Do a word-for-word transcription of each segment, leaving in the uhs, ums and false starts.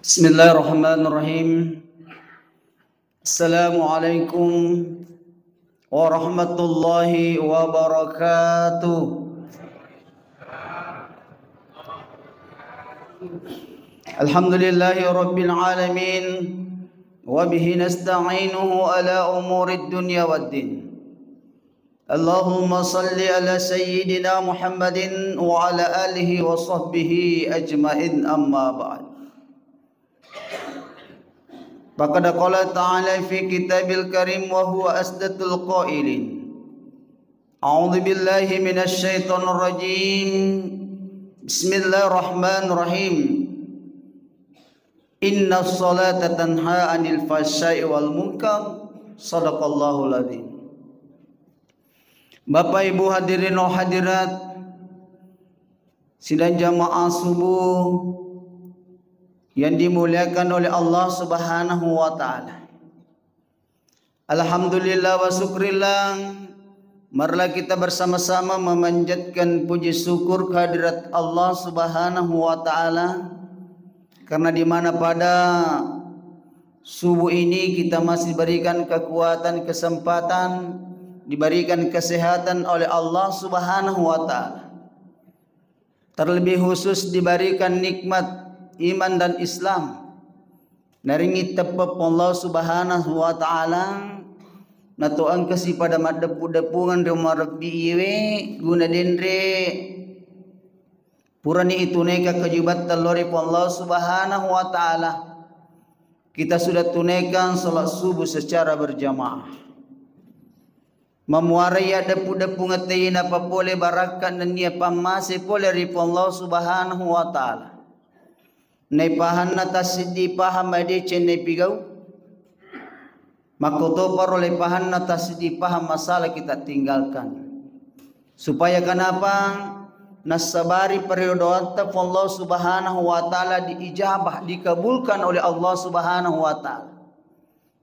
Bismillahirrahmanirrahim. Assalamualaikum warahmatullahi wabarakatuh. Alhamdulillahi rabbil alamin, wa bihi nasta'inuhu ala umurid dunya waddin. Allahumma salli ala sayyidina Muhammadin wa ala alihi wa sahbihi ajmain, amma ba'd. Faqad qala ta'ala fi kitabil karim wa huwa asdaqul qailin. A'udzu billahi minasy syaithanir rajim. Bismillahirrahmanirrahim. Inna salata tanha anil fahsya'i wal munkar. Sadaqallahul adzim. Bapak Ibu hadirin wal hadirat, sidang jamaah subuh yang dimuliakan oleh Allah Subhanahu wa taala. Alhamdulillah wa syukrillah, marilah kita bersama-sama memanjatkan puji syukur kehadirat Allah Subhanahu wa taala, karena di mana pada subuh ini kita masih diberikan kekuatan, kesempatan, diberikan kesehatan oleh Allah Subhanahu wa taala. Terlebih khusus diberikan nikmat iman dan Islam. Naringi teppe' Allah Subhanahu wa taala, nato engkasi pada maddeppu-deppungeng ri mareppi iwe guna denre purani ituneka kewajibatta lao ri Puang Allah Subhanahu wa taala. Kita sudah tunaikan salat subuh secara berjamaah. Mamuarai addeppu-deppungeng tei napapole barakka nennia pammase pole ri Puang Allah Subhanahu wa taala. Naipahanna tassiddi pahang madeceng naipigau. Makkotoparo laipahanna tassiddi pahang masala kita tinggalkan. Supaya kenapa? Nassabari periodoatta Puang Allah Subhanahu wa taala diijabah, dikabulkan oleh Allah Subhanahu wa taala.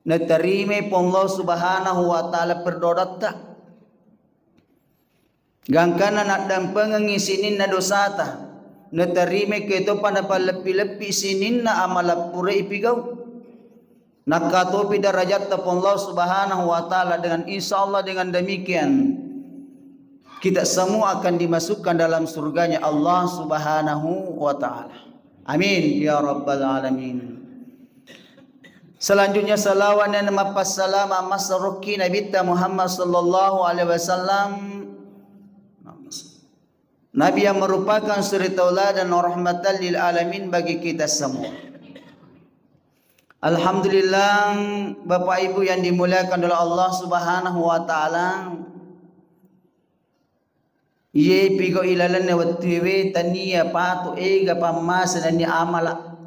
Naterimai Puang Allah Subhanahu wa taala periodoatta. Gangkanna naddampengengngi sininna dosata, naterimai ketopa napalleppi-leppi sininna amala pura ipigau. Nakkatopi darajatta Puang Allah Subhanahu wa taala, dengan insya Allah dengan demikian kita semua akan dimasukkan dalam surganya Allah Subhanahu wa taala. Amin ya rabbal alamin. Selanjutnya salawat dan mappassalama massarokki Nabitta Muhammad sallallahu alaihi wasallam. Nabi yang merupakan suri tauladan rahmatan lil alamin bagi kita semua. Alhamdulillah, Bapak Ibu yang dimuliakan oleh Allah Subhanahu wa taala. Iye pigau ilalenna wettuewe tania patu ega pammase nennia amala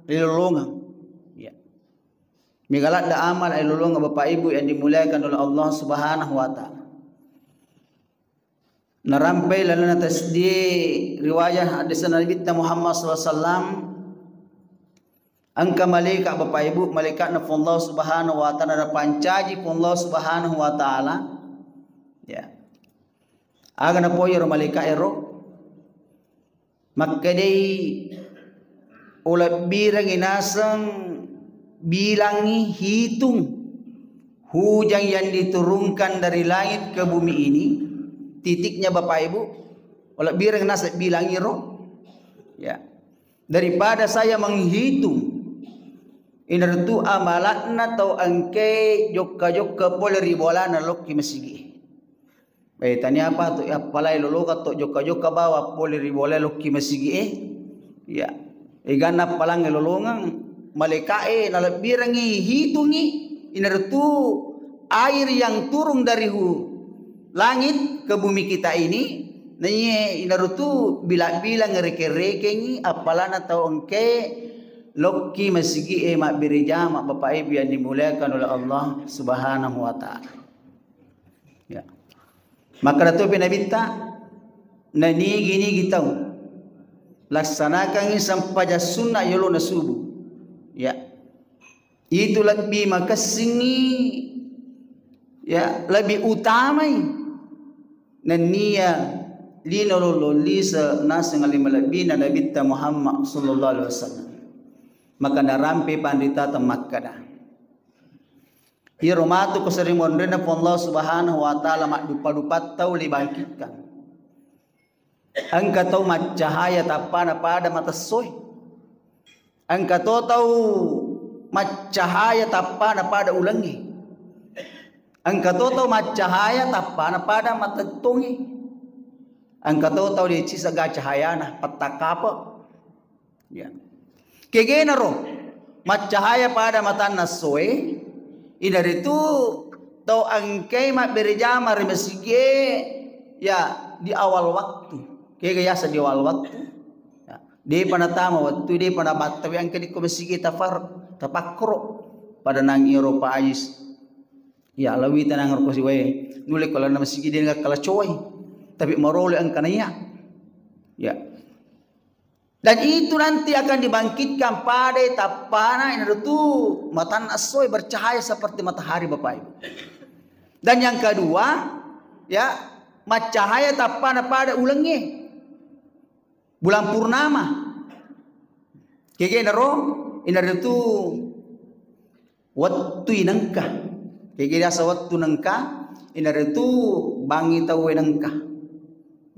rilolongeng. Ya. Mega ladde amala rilolongeng Bapak Ibu yang dimuliakan oleh Allah Subhanahu wa taala. Narampai lalenna tasdie riwayah hadis Nabitta Muhammad sallallahu alaihi wasallam, engka malaika Bapak Ibu, malaikatna Puang Allah Subhanahu wa taala napancaji Puang Allah Subhanahu wa taala. Ya. Aga napau iyaro malaika ero? Makkedai, ulebbirengngi naseng bilangngi, hitung hujan yang diturunkan dari langit ke bumi ini, titiknya Bapak Ibu, ulebbireng naseng bilangngi ro. Ya. Daripada saya menghitung, inartu amalakna tau engke jokka-jokka pole ri bolana lokki masigi. Eh, tania apa tu, eh, appalai lolongeng to jokka-jokka bawa pole ri bola lokki masigi, eh. Iya. Eganna appalang lolongeng, malaika e nalebbirengngi hitungi, inartu air yang turun dari hu-, langit ke bumi kita ini, naiye inartu bila-bilang reke-rekengi appalana tau engke lokki masigi e mabbere jama Bapak Ibu yang dimuliakan oleh Allah Subhanahu wa taala. Ya. Makkeda topi Nabitta, nanigi-nigi tau laksanakangngi sempajang sunna yolona subuh. Ya. Itu lebbi makessingngi, ya, lebbi utamai nennia lino lolong lise naseng ale malebbina Nabitta Muhammad sallallahu alaihi wasallam. Maka narampe panritata makkada, iyaro matu ko seri monrena Puang Allah Subhanahu wa Ta'ala maddupa-dupa tau libangkitkan. Engka tau maccahaya tappana pada matessoe. Engka to tau maccahaya tappana pada ulengnge. Engka to tau maccahaya tappana pada matettongnge. Engka to tau decisa ga cahayana, pettakape. Ya. Kegenaro maccahaya pada matanna essoe, inaritu tau engkai mabbere jama ri masigie, ya, di awal waktu. Kega yasa di awal waktu? Ya. Depa natama wettu, depa nabattawi engka dikko masigie tafar, tapakkoro. Pada nang iyaro Pak Ajis. Ya, lawi tanang ro ko siwae. Nulle ko lana masigie de gakkala coai. Tapi marolo engka naiya. Ya. Dan itu nanti akan dibangkitkan pada tappana inaritu matanna essoe bercahaya seperti matahari, Bapak Ibu. Dan yang kedua, ya, maccahaya tappana pada ulengnge. Bulan purnama. Kegenaro inaritu wettu inengka. Kege diasa wettu nengka, inaritu bangi tauwe nengka.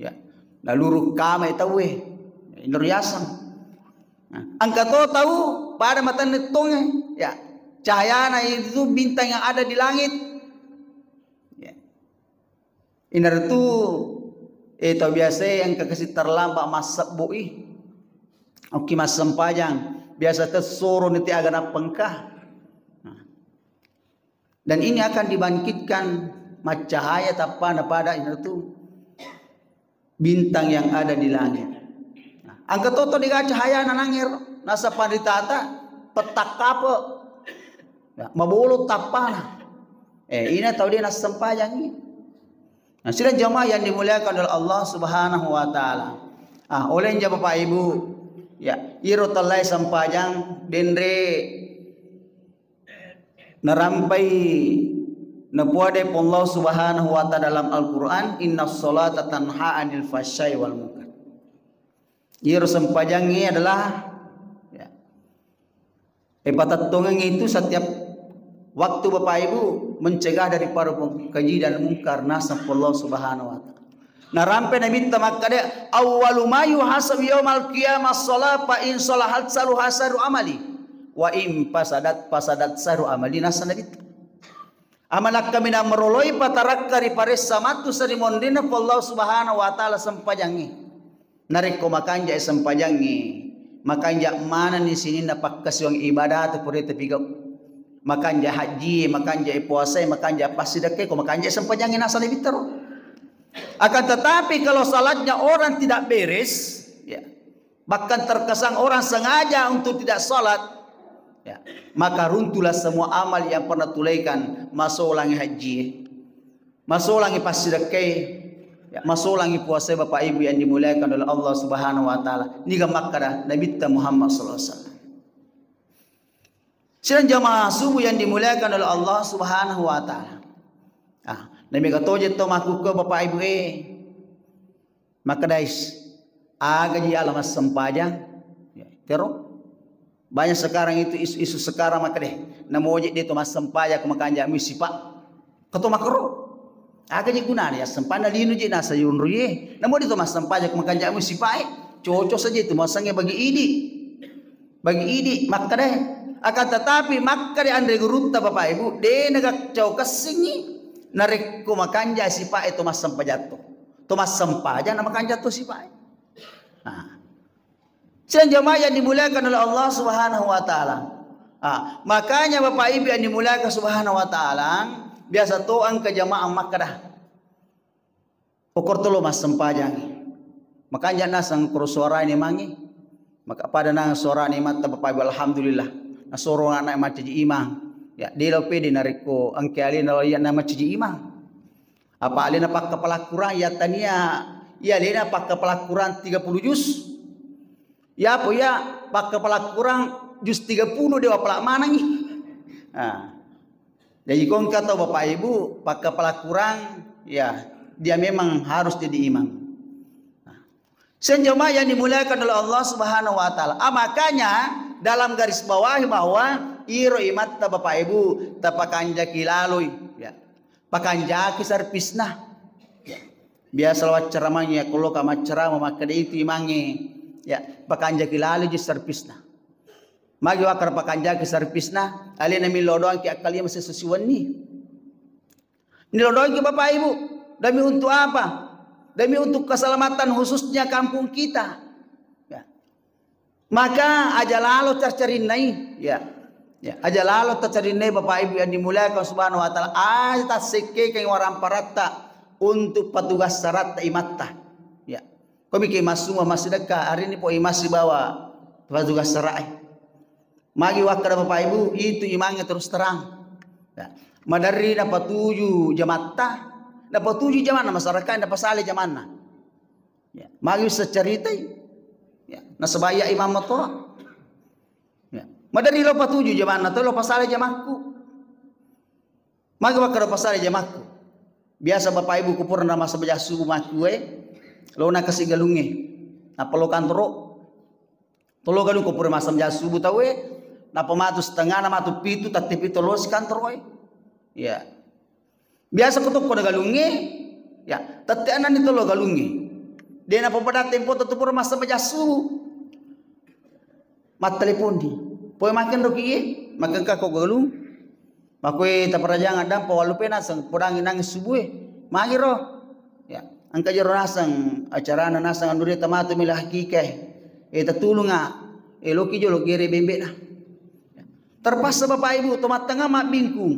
Ya. Naluru kama tauwe. Inaro yaseng. Nah, engka to tau pada matanna ettongnge, ya. Cahayana itu bintang yang ada di langit. Ya. Inaritu, eh, tau biasae engka kasi terlambat massebbo'i. Okki massempajang, biasa tessoro niti aga nappengka. Nah. Dan ini akan dibangkitkan maccahaya tappana pada inaritu bintang yang ada di langit. Nah, engka toto dega cahayana nangero, nasa panritata pettakkape. Ya, mabolo tappana. Eh, ina tau de nassempajangi. Nah, sidang jamaah yang dimuliakan oleh Allah Subhanahu wa Ta'ala. Ah, oleh ja Bapak Ibu, ya, iro tellai sempajang denre narampai napuadai Allah Subhanahu wa Ta'ala dalam Al-Quran, "Inna salata tanha anil fahsyai wal munkar." Iro sempajangi adalah, ya, eh, patettongengngi itu setiap waktu Bapak Ibu mencegah daripada keji dan mungkar naseng Allah Subhanahu wa Ta'ala. Narampe Nabitta makkeda, "Awwalu ma yuhasabu yaumal qiyamah shalah, fa in salahat saluha saru amali, wa in fasadat fasadat saru amali," naseng Nabitta. Amalakka minang maroloi patarakka riparessa matu seri monrinna Puang Allah Subhanahu wa Ta'ala sempajangngi. Narekko makanja'i sempajangnge, makanja' manenni sininna pakkasiwiang ibadah tu pura tapigau. Makanja' hajjie, makanja' puasae, makanja' passidekkae, ko makanja' sempajangnge naseng Nabitta ro. Akan tetapi kalau salatnya orang tidak beres, ya, bahkan terkesan orang sengaja untuk tidak salat, ya, maka runtuhlah semua amal yang pernah tulaikan, masolangi hajjie. Masolangi passidekkae, ya, masolangi puasae Bapak Ibu yang dimuliakan oleh Allah Subhanahu wa Ta'ala. Niga makkada Nabitta Muhammad sallallahu alaihi wasallam. Sidang jamaah subuh yang dimuliakan oleh Allah Subhanahu wa Ta'ala. Ah, nami katoje to makkukku Bapak Ibu e. Makkadais, aga ji ala massempajang? Ya, tero. Banyak sekarang itu isu-isu sekarang makkeda, namoje de to massempajang ko makanja' mui sipa'. Kato makkero. Aga ji gunana ya sempajang lino ji nasa yunruie. Namoje to massempajang ko makanja' mui sipa' e. Cocok saja itu masange bagi idi. Bagi idi makkeda. Akan tetapi makkeda anre gurutta Bapak Ibu, de nagacau kessingi narekko makanja' sipa' e to massempajang to. To massempajang na makanja' to sipa' e. Nah. Sidang jamaah yang dimuliakan oleh Allah Subhanahu wa Ta'ala. Ah, makanya Bapak Ibu yang dimuliakan Subhanahu wa Ta'ala, biasa to engka jamaah makkeda, "Okor tolo massempajang." Makanja' naseng koro suarane mangi. Maka pada nang suarane matta Bapak Ibu, alhamdulillah. Nasoro anak maccaji imang. Ya, de lao pede narekko engka alena lao iya na maccaji imang. Apa alena pakkapala Qur'an, iya tania, iya alena pakkapala Qur'an tiga puluh juz. Iya po iya pakkapala Qur'an juz tiga puluh de wapala manengi. Nah. Jadi ko engka tau Bapak Ibu pakkapala Qur'an, ya, dia memang harus jadi imam. Senjama yang dimuliakan oleh Allah Subhanahu wa Ta'ala. Ah, makanya dalam garis bawahi bahwa iro imatta Bapak Ibu tapakanjaki laloi. Ya. Pakanjaki servisna. Ya. Biasa lewat ceramahnya, kalau ka maccerama makkeda itu imange. Ya, pakanjaki laloi ji servisna. Magi wakkada pakanjaki servisna, alena millau doangki akkalima sesusiwenni. Nilodongki Bapak Ibu, demi untuk apa? Demi untuk keselamatan khususnya kampung kita. Ya. Maka aja lalo tercerinnai, ya. Ya, aja lalo tercerinnai Bapak Ibu yang dimuliakan Subhanahu wa Ta'ala. Aja tassekkekeng waramparatta untuk patugas saratta imatta. Ya. Komiki massu massidekka, hari ini po imasi bawa patugas sarai. Magi wakkada Bapak Ibu, itu imangnge terus terang. Ya. Maderri napatuju jamatta, napatuju jamanna masyarakat, napasale jamanna. Ya. Magi seccaritai. Ya. Nasaba iya imam matoa. Ya. Maderri lo patuju jamanna, to lo pasale jamakku. Magi wakkada pasale jamakku. Biasa Bapak Ibu kupurana massempajang subuh makkue, lo nakasi galungnge. Nappa lo kantoro. Tolo galung ko pura massempajang subuh tauwe, nappa matu setengana, matu pitu, tette pitu losi kantoroe. Ya. Biasa ko tokko na galungnge, ya, tette ananni tolo galungnge. De napopada tempo tu pura massempajang subuh. Matteleponni. Poi makkeda ro ki, makkeda ko galung. Makkue taparajang addampa wallupe naseng podangi nangi subue. Magi ro? Ya, engka jero naseng acarana naseng anu de tamatu mila hakikae. E tatulunga. E loki jolo gere bembena. Terpaksa Bapak Ibu to mattengnga mabbingkung.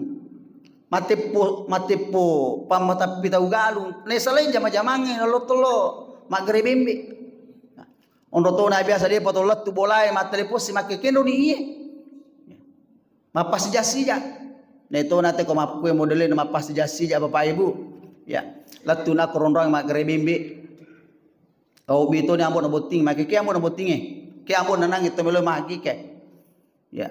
Mateppo, mateppo pammatappi tau galung. Naisalaing jama-jamangnge nalotto lo maggere bembe. Onro tona biasa depa to lettu bolae mattelepon si makke kenro ni iye. Mappasija-sija. Naitona te ko makkue modele na mappasija-sija Bapak Ibu. Ya, lettu na koronrong maggere bembe. Tau bitoni ambo na botting, makke ke ambo na bottinge. Ke ambo nanangi to melo magi ke. Ya.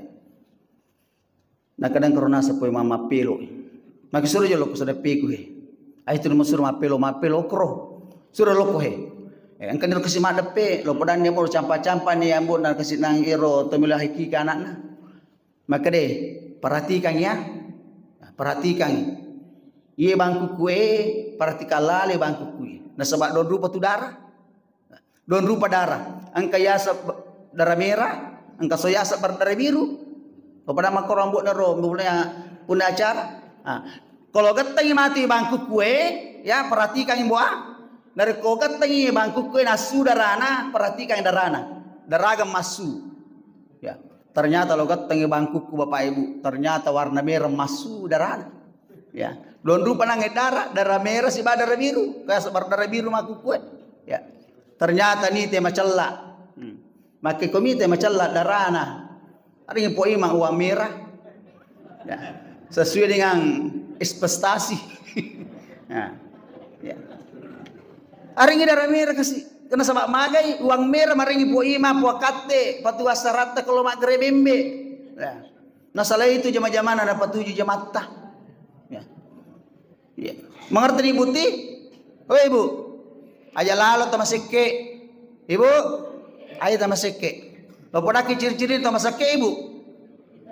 Nakadang karo naseng poi mama pelo. Makke suro jolo ko sada peku he. Ai tu masuro mappelo, mappelo kro. Suro loko he. Eh, engka ni lo kasi maddeppe, lo podanni ambo campa-campa ni ambo na kasi nang ero to melo hakika anakna. Makkeda, perhatikan ya. Nah, perhatikan. Iye bangkuku e, perhatikan lale bangkuku e. Nasaba don rupa tu darah. Don rupa darah. Engka yaseng darah merah, engka so yaseng berdarah biru. Ko pada makkoro ambo naro, mulai punna acara. Ah, kalau gettengi mati bangkuku e, ya perhatikan imbo ah. Narekko gettengi bangkuku e nassu darana, perhatikan darana. Daraga massu. Ya, ternyata lo gettengi bangkuku Bapak Ibu, ternyata warna merah massu darana. Ya, don rupa nange darah, darah merah siba darah biru, kaya sebar darah biru makkukue. Ya, ternyata nite macella. Hmm. Makke komite macella darana. Aringi po ima uang merah. Ya, sesuai dengan ekspektasi. Ya. Ya. Aringi darah merah kasi. Kena sabab magai uang merah maringi po ima po katte patugas saratta kalau maggere bembe. Ya. Nasalai itu jama-jamana napatuju jamatta. Ya. Iya. Mengerti ni Ibu ti? Oh Ibu, aja lalo tamasekke. Ibu, aja tamasekke. Lo podaki ciri-ciri tamasekke Ibu.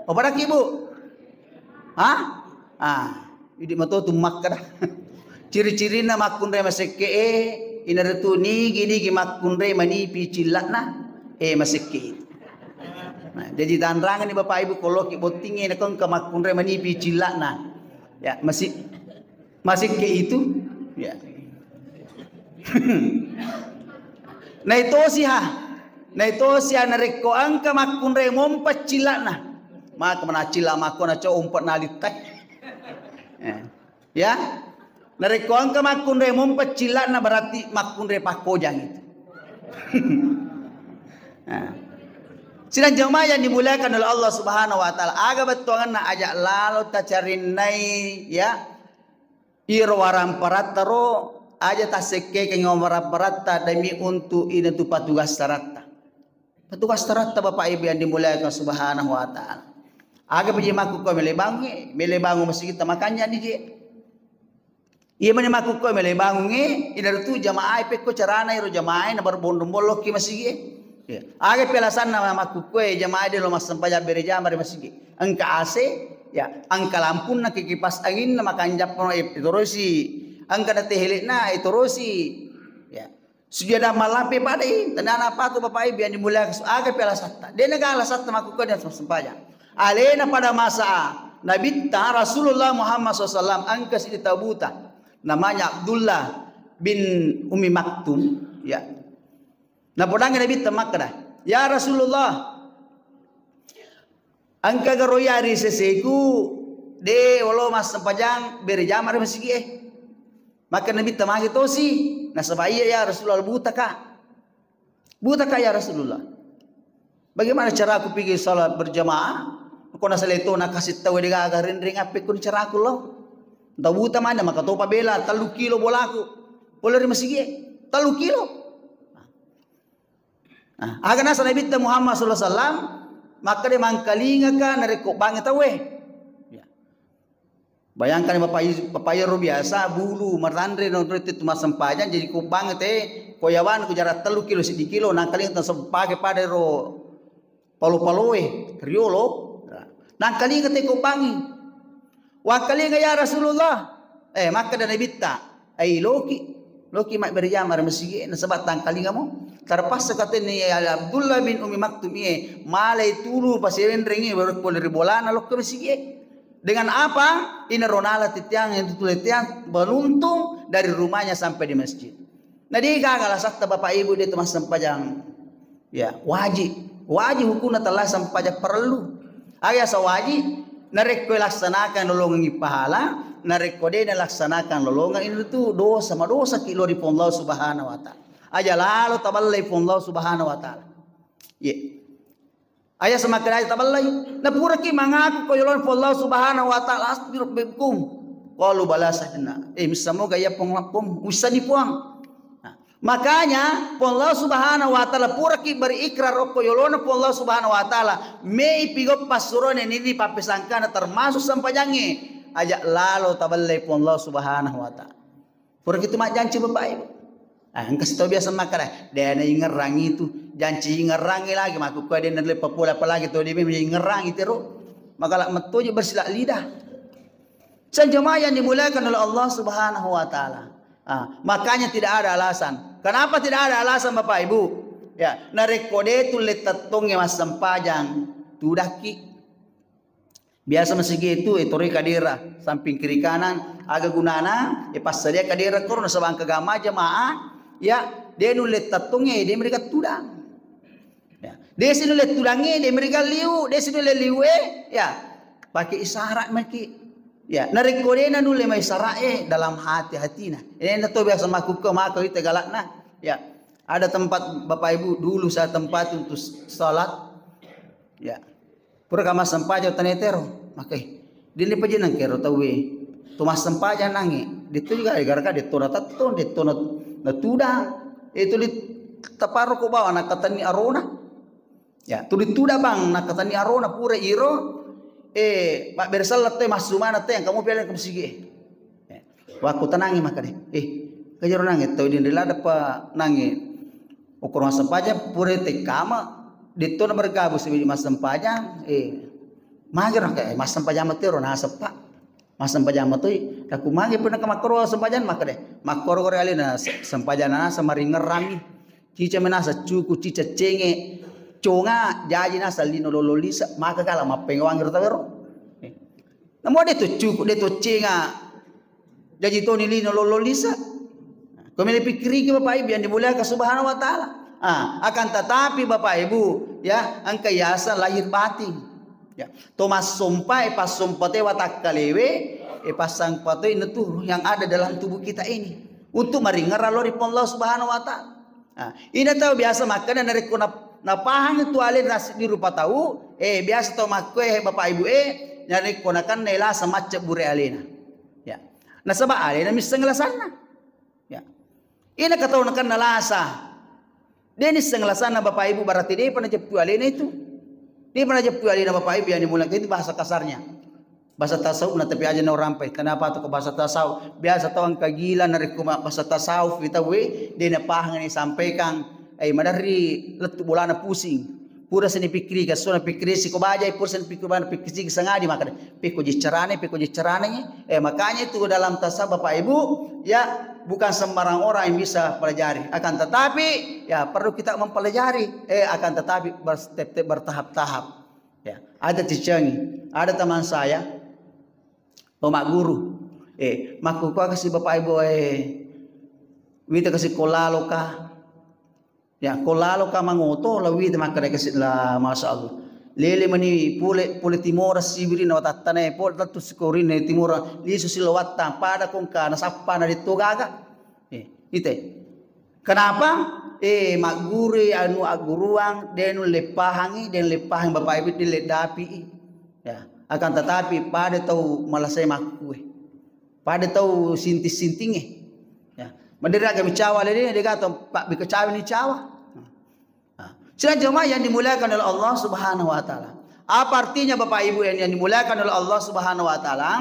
Lo podaki Ibu. Hah? Ah, idi mato tu makkada. Ciri-cirina makkunrai masekke e, inaritu nigi-nigi makkunrai manipi cilla'na, eh, masekke itu. Nah, jadi tanrangan ni Bapak Ibu koloki bottinge na kongka makkunrai manipi cilla'na. Ya, masih Masekke itu, ya. Naitosi ha, naitosi ha narekko engka makkunrai mompa cilla'na. Maka mana cilla makko na co umpa nalittai. Eh. Ya. Narekko engka makkunrai mompa cilla'na berarti makkunrai pakkojang itu. Nah. Sidang jamaah yang dimuliakan oleh Allah Subhanahu wa Ta'ala, aga bettuanganna aja lalo tacarinnai, ya. Iro waramparatta ro aja tassekkekeng waramparatta demi untuk inatu patugas saratta. Patugas saratta Bapak Ibu yang dimuliakan Subhanahu wa Ta'ala. Aga paji makku ko mele bangun, mele bangun masjid makanya ni je. Iya mani makkukkoe mele bangungnge, inaro tu jamaah e pekko carana iro jamaah e na berbondong-bondong lokki masigi e. Iya. Aga pi alasanna makkukkoe jamaah e de lo massempajang bere jama ri masigi. Engka A C, ya, engka lampunna, kipas anginna, makanjappa e torosi, engka na tehele'na e torosi. Ya. Sujada malampe padai, tenana patu Bapak Ibu yang dimuliakan, aga pi alasatta. Dena ga alasatta makkukkoe de massempajang. Alena pada masa Nabitta Rasulullah Muhammad sallallahu alaihi wasallam engka siddi tau buta. Namanya Abdullah bin Ummi Maktum, ya. Napodangngi Nabitta makkeda, "Ya Rasulullah, engka garo iya ri seseku de olo massempajang bere jama ri masigi e." Maka Nabitta magi tosi, nasaba iya ya Rasulullah butaka. Butaka ya Rasulullah. Bagaimana caraku pergi salat berjamaah? Ko nasalai to nakasih tahu de gaga rinring ape kun caraku lo. Tau buta mana maka topa bela tellu kilo bolaku. Pole ri masigi e, tellu kilo. Nah, aga nasa Nabitta Muhammad sallallahu alaihi wasallam, makkeda mangkalingaka narekko bangngi tauwe. Ya. Bayangkan Bapak I-, Bapak Iyaro biasa bulu matanre nonroi tu massempajang, jadi ko bangngi te ko yawan ko jarak tellu kilo siddi kilo, nangkalinga tau sempake pada ro palo-paloe riolo. Nangkalinga te ko bangngi. Wangkalinga ya Rasulullah. Eh, makkeda Nabitta, "Ai loki, loki mabbere jama ri masigi e, nasaba tangkalingamo." Terpaksa katenne ya Abdullah bin Ummi Maktum iye, malai tulu pasewenrengi baru pole ri bolana lokka masigi e. Dengan apa? Inaro nala titiang yang tutule tiang beruntung dari rumahnya sampai di masjid. Nah, de gaga alasatta Bapak Ibu de to massempajang. Ya, wajib. Wajib hukumna telah sempajang parellu. Aga yasa wajib, narekko laksanakan lolongengngi pahala, narekko de nalaksanakan lolongeng itu dosa, madosaki lo ri Puang Allah Subhanahu wa Ta'ala. Aja lalo taballai Puang Allah Subhanahu wa Ta'ala. Ye. Aja semakin aja taballai. Napuraki mangaku ko yolona Puang Allah Subhanahu wa Ta'ala, "Astagfirullahaladzim." Qalu bala sahna. Eh, misamoga ya Puang, Puang, usani Puang. Nah, makanya, Puang Allah Subhanahu wa Ta'ala puraki berikrar okko yolona Puang Allah Subhanahu wa Ta'ala, mei pigoppa surone nini pappesangkana termasuk sempajangnge. Aja lalo tabellai Puang Allah Subhanahu wa Ta'ala. Puraki tu majjanci Bapak Ibu. Ah, engka sitau biasa makkada, "De na ingerrangi tu, janci ingerrangi lagi, makkukkoe de na leppe pole apalagi to de ingerrangi tero." Magala mettoji bersila lidah. Sang jamaah yang dimuliakan oleh Allah Subhanahu wa Ta'ala. Ah, makanya tidak ada alasan. Kenapa tidak ada alasan, Bapak Ibu? Ya, narekko de tulle tettongnge massempajang, tudakki. Biasa masigi itu, eh, toroi kadera, samping kiri kanan, aga gunana, eh, passadia kadera koro nasaba engka gama jamaah, ya, de nulle tettongnge, de mereka tudang. Ya. Desi nulle tudangnge, de meriga liu, desi nulle liu e, ya. Pakai isyarat maki. Ya, narekko de na nulle mai isyarat e dalam hati-hatina. Ini na to biasa makkukka maka ite galakna. Ya. Ada tempat Bapak Ibu dulu saya tempat untuk salat. Ya. Pura ka massempajang tane tero, makai. Dini pajenang kero tauwe. Tu massempajang nange. Detto juga gara-gara detto na tettong, detto na, na tudang. Itu di taparo ko bawa nakatenni arona. Ya, tuli tuda bang, nakatenni arona pura iro, eh, mabbere selleng te, massu maneng te, engka mopi alena ke masigi e. Eh, wakku tenangi maka de. Eh, kajaro nange tau di laddepa nange. Ukur massempajang pura te kama, detto na bergabung sebiji massempajang, eh, magero ke, eh, massempajang matero naseppa. Massempajang matoi, takku magi pernah ke makkoro sempajang maka de. Makkoro gore alena se-, sempajang nasa maringerrami. Cica menasa cuku, cica cenge, conga, jaji nasa lino lolo lisa, maka kala mappengoang ro tawero. Eh. Namo de to cuku, de to cenga, jaji toni lino lolo lisa. Ko mele pikiriki Bapak Ibu yang dimuliakan Subhanahu wa Ta'ala. Ah, akan tetapi Bapak Ibu, ya, engka yasa lahir batin. Ya. To massompa, e passompa te watakkalewe, e passompa te itu yang ada dalam tubuh kita ini. Untuk maringerra lo ri Puang Allah Subhanahu wa Ta'ala. Nah, ina tau biasa makkeda narekko nap-, napahang tu alena nassiddi rupa tau, eh, biasa tau makkue Bapak Ibu e, narekko nakenna lasa macca bure alena. Ya. Nasaba alena misseng lasanna. Ya. Ina katau nakenna lasa. De nisseng lasanna Bapak Ibu berarti de pa najeppu alena itu. De pa najeppu alena Bapak Ibu yang dimulakan itu bahasa kasarnya. Bahasa tasawuf na tapi aja na orang pai. Kenapa tu bahasa tasawuf? Biasa tau engka gila narekko ma-, bahasa tasawuf wi tauwe, de na pahang ni sampaikan, eh, maderri lettu bolana pusing. Pura seni pikiri, kasuna pikiri siko bajai, pura seni pikiri bana pikiri siko sangadi maka peko jiccarane, peko jiccarane. Eh, makanya itu dalam tasawuf Bapak Ibu, ya, bukan sembarang orang yang bisa pelajari. Akan tetapi, ya, perlu kita mempelajari. Eh, akan tetapi ber-, step-step, bertahap-tahap. Ya, ada cicengi, ada teman saya, oh, magguru. Eh, makkukua kasi Bapak Ibu, eh, wita kasi kolalo ka. Ya, kolalo ka mangoto, la wita makkeda kasi la, Masya Allah. Lele mani pole, pole timora sibiri na watattana, eh, pole tattu sikorin timora, lisu silawatta, pada kongka, nasappa na detto gaga. Eh, ite. Kenapa? Eh, magguru anu agguruang, de nulle pahangi, de nulle pahang Bapak Ibu, de nulle dapi. Ya, akan tetapi pada tau malasai makkue. Pada tau sinting-sintinge. Ya. Madera aga micawa lele, de gato, Pak, bika cawa ni cawa. Nah, sidang jemaah yang dimuliakan oleh Allah Subhanahu wa Ta'ala. Apa artinya, Bapak Ibu yang, yang dimuliakan oleh Allah Subhanahu wa Ta'ala?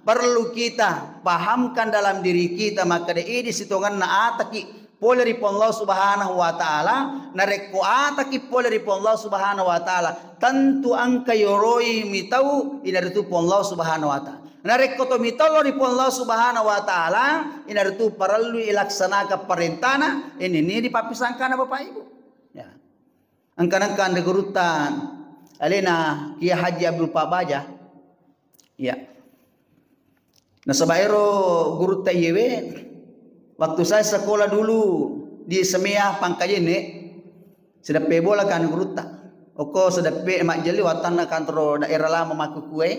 Perlu kita pahamkan dalam diri kita, maka de idi sitonganna ataki pole ri Puang Allah Subhanahu wa Ta'ala. Narekko ataki pole ri Puang Allah Subhanahu wa Ta'ala, tentu engka yoroi mitau inaritu Puang Allah Subhanahu wa Ta'ala. Narekko to mitollo ri Puang Allah Subhanahu wa Ta'ala, inaritu parellui ilaksanakan parentana, ini, ini dipappisangkana Bapak Ibu. Ya. Engka-engka anre gurutta alena Kiai Haji Abdul Pabaja. Ya. Nasaba ero gurutta iyewe, waktu saya sekolah dulu di Semea Pangkajene, sedeppe bola kan gurutta. Oko sedeppe majjeli wattanna kantoro daerah lama makkukue,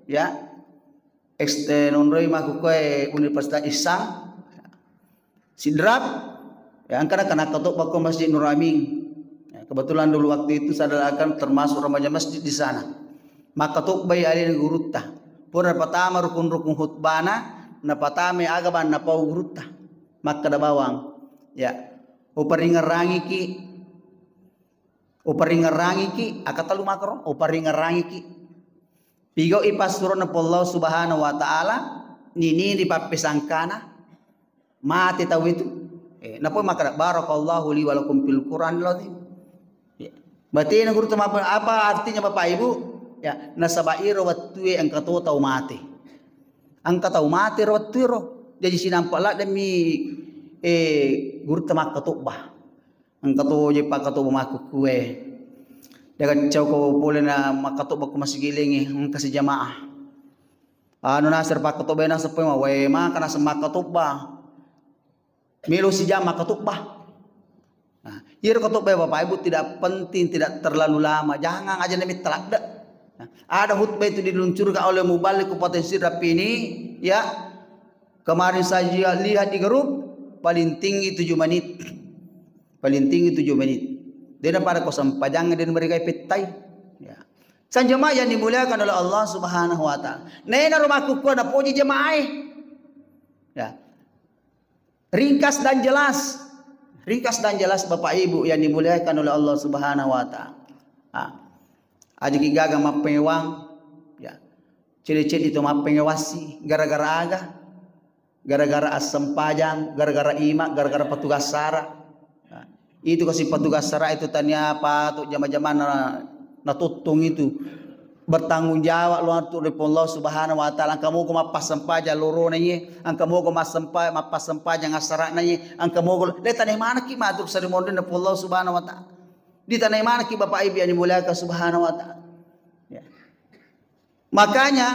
ya. Ex-, eh, nonroi makkukue Universitas Ihsan. Sidrap, ya, engka na-, nakkatobba ko Masjid Nur Amin. Ya, kebetulan dulu waktu itu saya adalah akan termasuk remaja masjid di sana. Makkatobbai alena gurutta. Pura napatama rukun-rukun khutbana, napatamai aga bang napau gurutta. Makkeda bawang, ya, uparingerangiki, uparingerangiki, akatalu makaro, uparingerangiki. Pigau'i passuro'na Puang Allah Subhanahu wa Ta'ala, nini ri pappesangkana, mate tau itu. Eh, napoi makkeda, "Barakallahu li wa lakum fil Qur'anil azim." Ya. Batena gurutta map-, apa artinya Bapak Ibu? Ya, nasaba iro wettue engka to tau mate. Engka tau mate ro wettuero. Jaji sinampa ladde mi, eh, gurutta makkatobba. Engka to je pakkatobba makkukue. Degaccau ko pole na makkatobba ko masigilingnge, engka si jamaah. Anu naseng pakkatobba naseng pole ma, wae maka naseng makkatobba. Melo si jam makkatobba. Nah, iyaro katobba Bapak Ibu tidak penting, tidak terlalu lama. Jangan aja nami teladde. Nah, ada khutbah itu diluncurkan oleh muballigh Kabupaten Sidrap ini, ya. Kemarin saya lihat di grup, paling tinggi tujuh menit. Paling tinggi tujuh menit. Dena pada ko sempajang, dena mereka pettai. Ya. Sang jemaah yang dimuliakan oleh Allah Subhanahu wa Taala. Nena rumah kukua napoji jemaah. Ya. Ringkas dan jelas. Ringkas dan jelas Bapak Ibu yang dimuliakan oleh Allah Subhanahu wa Taala. Ah. Ajaki gaga mappewang. Ya. Cedde-cedde to mappengewassi gara-gara aga? Gara-gara assempajang, gara-gara ima, gara-gara petugas sara. Nah, itu kasi petugas sara itu tania patu jama-jamanna natuttung itu. Bertanggung jawab lo atu ri Puang Allah Subhanahu wa Taala, engka moga mappassempajang lorona iye, engka moga massempa-, mappassempajang assara'na iye, engka moga lo-, de tanai manekki matu sarimonrinna Puang Allah Subhanahu wa Taala. Ditanai manekki Bapak Ibu yang dimuliakan Subhanahu wa Taala. Ya. Makanya,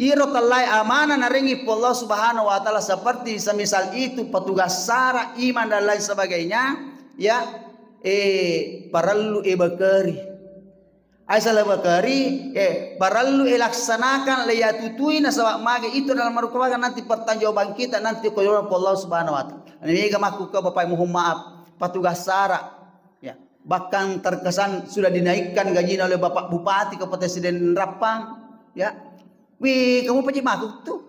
iro tellae amanah narengi Puang Allah Subhanahu wa Taala seperti semisal itu petugas sara, iman dan lain sebagainya, ya, eh, parellu e bakari. Aisa la bakari, eh, parellu e laksanakan, le yatutui nasaba mage itu dalam marukawaga nanti pertanggungjawaban kita nanti ko Puang Allah Subhanahu wa Taala. Ini mega makkuka Bapak, mohon maaf, petugas sara. Ya, bahkan terkesan sudah dinaikkan gajinya oleh Bapak Bupati Kabupaten Sidenreng Rappang. Ya. Wih, kamu paji maka kuttu.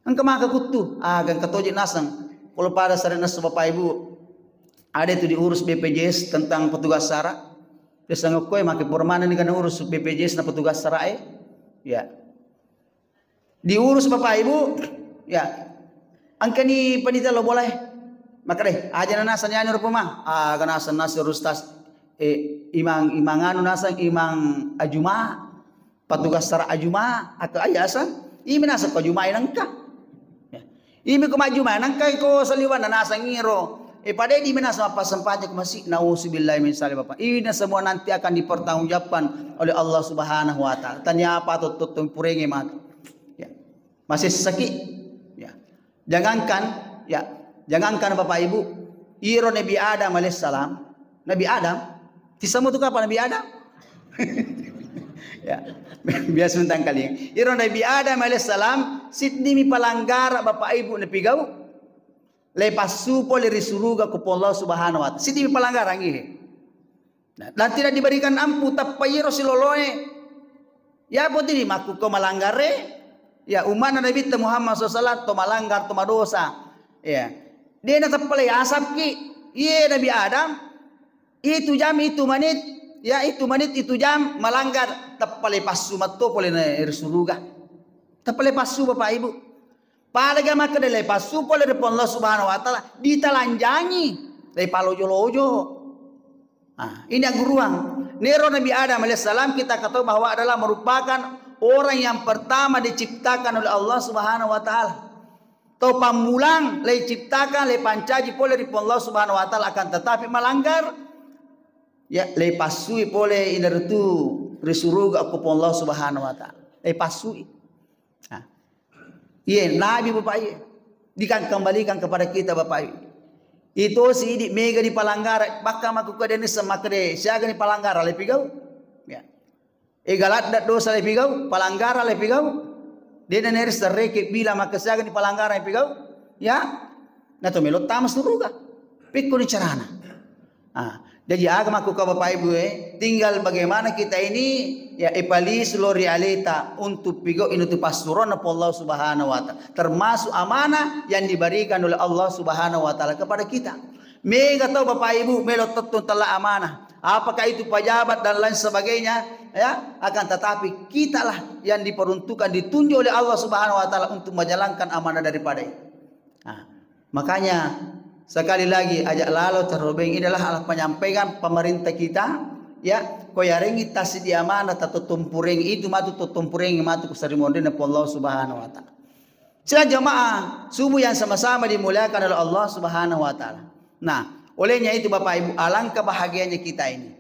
Engka maka kuttu. Ah, engka toje naseng. Kalau pada sare nasu Bapak Ibu, ada itu diurus B P J S tentang petugas sara. Biasa ngekkoe make pura mana ni kana urus B P J S na petugas sara e. Ya. Diurus Bapak Ibu, ya. Engkani panitia lo bola e. Makkedai, aja na naseng anu rupa ma. Aga naseng naseng ustaz. Eh, imang, imang anu naseng, imang ajuma. Patugas sara ajuma, atau ayasa. Imi naseng ko ajuma nengka. Ya. Imi ko majuma nengka ko saliwanna naseng iro. Eh, pada di mina sama pasempajang ko masih, nauzubillahi min zalik, Bapak. Ini semua nanti akan dipertanggungjawabkan oleh Allah Subhanahu wa Ta'ala. Tanya apa tuh, tuh, tuh, purengi mati. Ya. Masih sakit. Ya. Jangankan, ya, jangankan Bapak Ibu, iro Nabi Adam alaihissalam, Nabi Adam, kisahmu tuh kapan Nabi Adam? Ya, biasa tentang kali. Iro Nabi Adam alaihissalam, siddi mi palanggara Bapak Ibu napigau, le passu pole ri suruga ko Puang Allah Subhanahu wa Ta'ala. Siddi mi palanggara ngihe. Nah, dan tidak diberikan ampu, tappa iyaro siloloe. Ya, apa tadi makkukko malanggare? Ya, ummana Nabitta Muhammad sallallahu alaihi wasallam to malanggar, to madosa. Ya. Dena tappa le asapki. Iye Nabi Adam, itu jam, itu menit, ya, itu menit, itu jam malanggar, tappa le passu matto pole na ri suruga. Tappa le passu, Bapak Ibu. Pada ga makkeda le passu pole ri Puang Allah Subhanahu wa Ta'ala, ditalanjangi, le palojo-lojo. Ah, ini agguruang. Nero Nabi Adam alaihissalam kita ketahui bahwa adalah merupakan orang yang pertama diciptakan oleh Allah Subhanahu wa Ta'ala. Tau pammulang le ciptakan, le pancaji pole ri Puang Allah Subhanahu wa Ta'ala, akan tetapi melanggar, ya, le passui pole inaritu ri suruga ko Puang Allah Subhanahu wa Ta'ala. Le passui. Nah. Iye, Nabi Bapak iye. Dikembalikan kepada kita Bapak iye. Itu si idi mega di palanggara, bakka makkukede nisseng makkede, siaga ni palanggara le pigau. Ya. Ega ladde dosa le pigau, palanggara le pigau. Dena neri serreke bila makkasiaga ni palanggara le pigau. Ya. Na to melo tama suruga. Pikkuni carana. Ah, jadi aga makkukka Bapak Ibu, eh, tinggal bagaimana kita ini, ya, ipalisu lo ri aleta untuk pigau inutu passuronna Puang Allah Subhanahu wa Ta'ala. Termasuk amanah yang diberikan oleh Allah Subhanahu wa Ta'ala kepada kita. Mega tau Bapak Ibu melo tettong tella amanah. Apakah itu pejabat dan lain sebagainya, ya, akan tetapi kitalah yang diperuntukkan, ditunjuk oleh Allah Subhanahu wa Ta'ala untuk menjalankan amanah daripada itu. Nah, makanya sekali lagi, aja lalo terobeng, ini adalah penyampaian pemerintah kita, ya, ko yarengi tasidi amanah tatotumpurengi itu matu totumpurengi matu kusarimonrina Puang Allah Subhanahu wa Ta'ala. Sila jamaah subuh yang sama-sama dimuliakan oleh Allah Subhanahu wa Ta'ala. Nah, olehnya itu Bapak Ibu, alangkah bahagianya kita ini.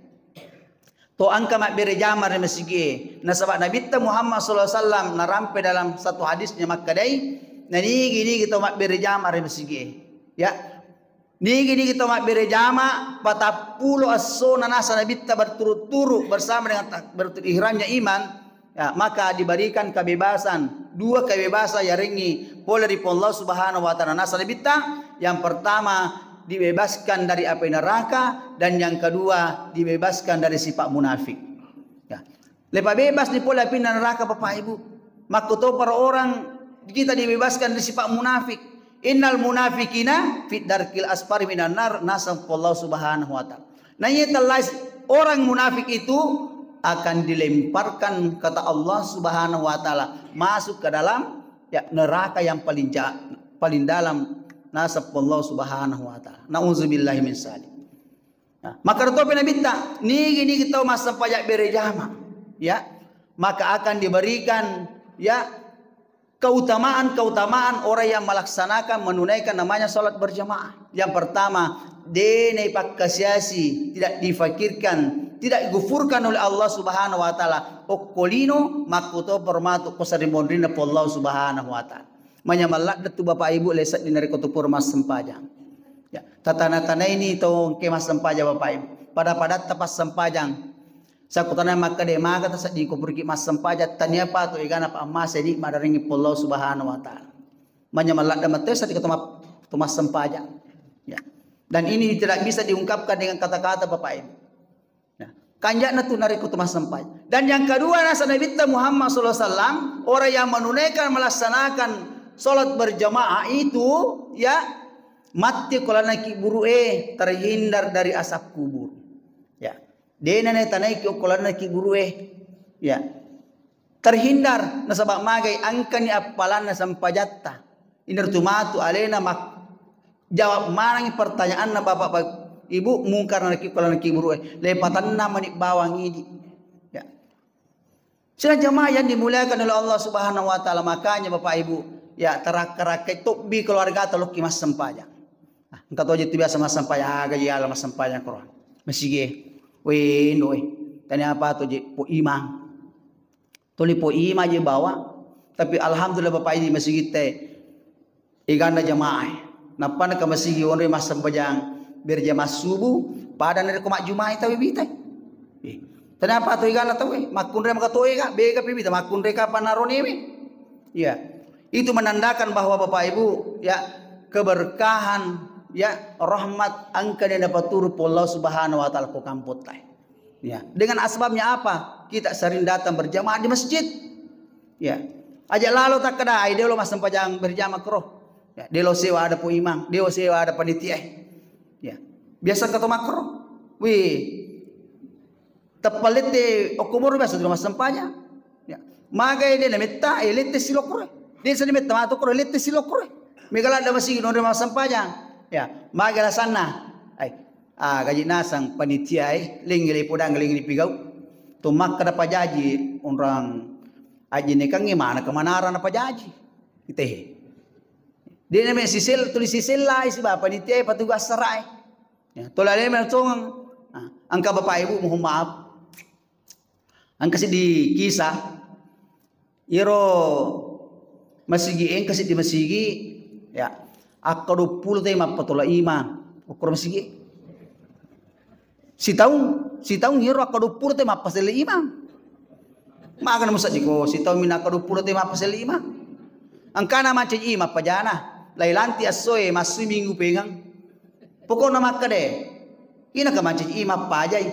To engka mabbere jama ri masigie. Nasaba Nabitta Muhammad sallallahu alaihi wasallam narampe dalam satu hadisnya makkedai, nanigi-nigi to mabbere jama ri masigie. Ya. Nigi-nigi to mabbere jama patappulo esso nanasa Nabitta berturut-turut bersama dengan tak-, berturut ihramnya iman, ya, maka diberikan kebebasan, dua kebebasan yarengngi pole ri Puang Allah Subhanahu wa Ta'ala nasa Nabitta. Yang pertama, dibebaskan dari api neraka, dan yang kedua, dibebaskan dari sifat munafik. Ya. Lepa bebas ni pole api neraka, Bapak Ibu. Makkutoparo orang kita dibebaskan dari sifat munafik. Innal munafikina fid darkil asfari minan nar, naseng Allah Subhanahu wa Ta'ala. Nah, iya tellais orang munafik itu akan dilemparkan, kata Allah Subhanahu wa Ta'ala, masuk ke dalam, ya, neraka yang paling ja-, paling dalam, nasab Allah Subhanahu wa Ta'ala. Nauzubillahi min zalik. Nah, maka topi Nabitta, nigi-nigi tau massempajang bere jama, ya, maka akan diberikan, ya, keutamaan-keutamaan orang yang melaksanakan, menunaikan namanya salat berjamaah. Yang pertama, dena ipakkasiasi, tidak difakirkan, tidak digufurkan oleh Allah Subhanahu wa Ta'ala. Okko lino, makkutoparo matu ko sarimonrinna Puang Allah Subhanahu wa Ta'ala. Manyameng ladde tu Bapak Ibu, le sedding narekko tu pura massempajang. Ya, tatana-tanaini tau engke massempajang Bapak Ibu. Pada-padatta passempajang. Sakkutana makkeda, maga tasedding ko puriki massempajang, tania patu egana pa ammase nikmat darengngi Puang Allah Subhanahu wa Ta'ala. Manyameng ladde mate sedding ko to ma-, to massempajang. Ya. Dan ini tidak bisa diungkapkan dengan kata-kata Bapak Ibu. Nah, kanja'na tu narekko tu massempajang. Dan yang kedua, nasa Nabitta Muhammad sallallahu alaihi wasallam, orang yang menunaikan, melaksanakan salat berjamaah itu, ya, matti ko lalenna kiburu'e, terhindar dari azab kubur. Ya. Dena ne tanaiki ko lalenna kiburu'e. Ya. Terhindar, nasaba magai engkani appalanna sempajatta. Inartu matu alena mak-, jawab manengi pertanyaanna bapak, bap-, ibu, mungkar naki-, nakiburu, eh, lepatanna mani bawang idi. Ya. Sila jamaah yang dimuliakan oleh Allah Subhanahu wa Ta'ala, makanya Bapak Ibu, ya, terakka-rakkai tobbi keluarga tolokki massempajang. Ah, engka toje tu biasa massempajang, aga ji ala massempajang Quran. Masigi, weh, no, eh. Tanya apa tu je, po imang. Tuli po imang je bawa. Tapi alhamdulillah Bapak Ibu masigi te. Igana jamaah. Nappa naka masigi onroi massempajang berjamaah subuh, pada narekko majjumai tau bitai. Eh, kenapa tu igana tau, eh? Makkunrai maka tu, eh, ka? Bega pi bita makkunrai kapan naronewe. Iya. Itu menandakan bahwa Bapak Ibu, ya, keberkahan, ya, rahmat engka dia dapat turu Allah Subhanahu wa Ta'ala ko kampottai. Ya, dengan asbabnya apa? Kita sering datang berjamaah di masjid. Ya. Aja lalo takkeda, ai delo massempajang berjamaah kro. Ya, delo sewa ada po imang, delo sewa ada panitia. Ya. Biasa keto makro. Wih. Teppalette okkomoro biasa delo massempajang. Ya. Magai de nametta, eh, lette silokro. De sani metta matu kro, lette silokro. Mega ladda masigi nonre massempajang. Ya, magai lasanna. Ai, Ah, gaji nasang panitia e, lengngi le podang, lengngi pigau. To makkeda pajaji onrang ajinekangnge mana kemanara na pajaji. Ite. Dia namanya sisel, tulis sisel lai si bapak panitia e, patugas sarai. Ya, tola le mel tongeng. Ah, engka bapak ibu mohon maaf. Engka seddi kisah, iyaro masigi, engka seddi masigi, ya, akka duappulo tau mappatola imang, ukkuro masigi. Sitaung, sitaung iyaro akka duappulo tau mappaselle imang. Magana museddiko, sitaung minna akka duappulo tau mappaselle imang. Engkana mancaji imang pajana, lai lanti essoe, massui minggu pengang. Pokokna makkeda, ina ka mancaji imang pajai.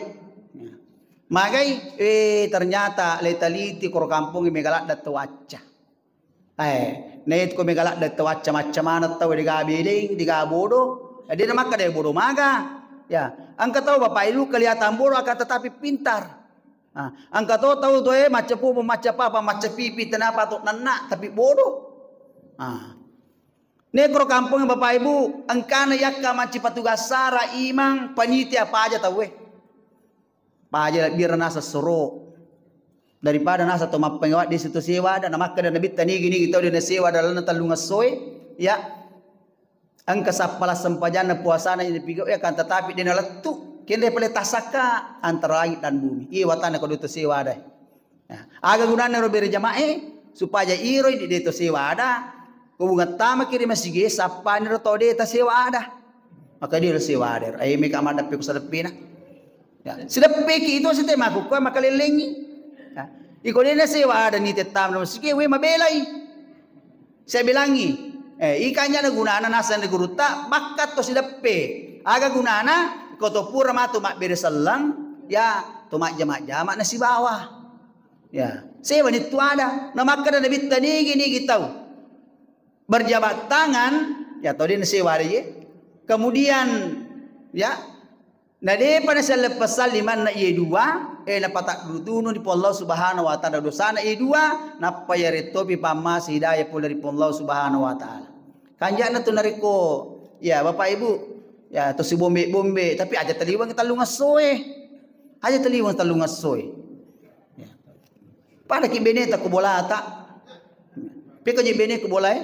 Magai, eh, ternyata le taliti koro kampongnge mega ladde tau acca. Eh, naiko mega ladde tau acca, macca maneng tau, dega bedeng, dega bodo. Eh, de na makkeda bodo maga. Ya, engka tau bapak ibu kelihatan bodo akan tetapi pintar. Ah, engka to tau to, eh, macca pupu, macca papa, macca pipi, tenapa to nenna tapi bodo. Ah. Nekoro kampongnge bapak ibu, engkana yakka manci patugas sara, imang, panitia, paja tauwe. Paja lebbi naseng soro. Daripada naseng to mappengewa de situ sewa ada, namakkeda nabitta nigi-nigi tau de nasewa ada lalenna tellung essoe, ya. Engka sappala sempajanna puasana ina pigau, ya kan, tetapi de nalettu. Kende pale tasakka antara langit dan bumi. Iya watana ko de to sewa ada. Nah, aga gunana ro bere jamae? Supaya iro idi de to sewa ada, ko bunga tamaki ri masigi, sappani ro to de ta sewa ada. Maka de ro sewa ada. Ai meka maddeppe ko sadeppena. Ya, sideppeki itu site maku ko makalellengi. Ya. Iko de na sewa ada ni tettama masigi, we mabelai. Saya bilangi, eh, ikanya ada gunana naseng di gurutta, bakkat to sideppe. Aga gunana, ko to pura matu mabbere selleng, ya, to majjama-jama nasibawa. Ya, sewa ni tu ada. Namakkeda nabitta nigi-nigi tau berjabat tangan, ya tau de nasewa de ye. Kemudian, ya, na depa nasialleppessang limanna iye dua, eh, napataddutununi Puang Allah Subhanahu wa Ta'ala dosana iye dua, nappa yarettopi pammase hidayah pole ri Puang Allah Subhanahu wa Ta'ala. Kanja'na tu narekko, ya, Bapak Ibu, ya, to sibombe-bombe, tapi aja taliweng tellung essoe. Aja taliweng tellung essoe. Ya. Pada ki beneta ku bolata. Peko je bene ku bolae?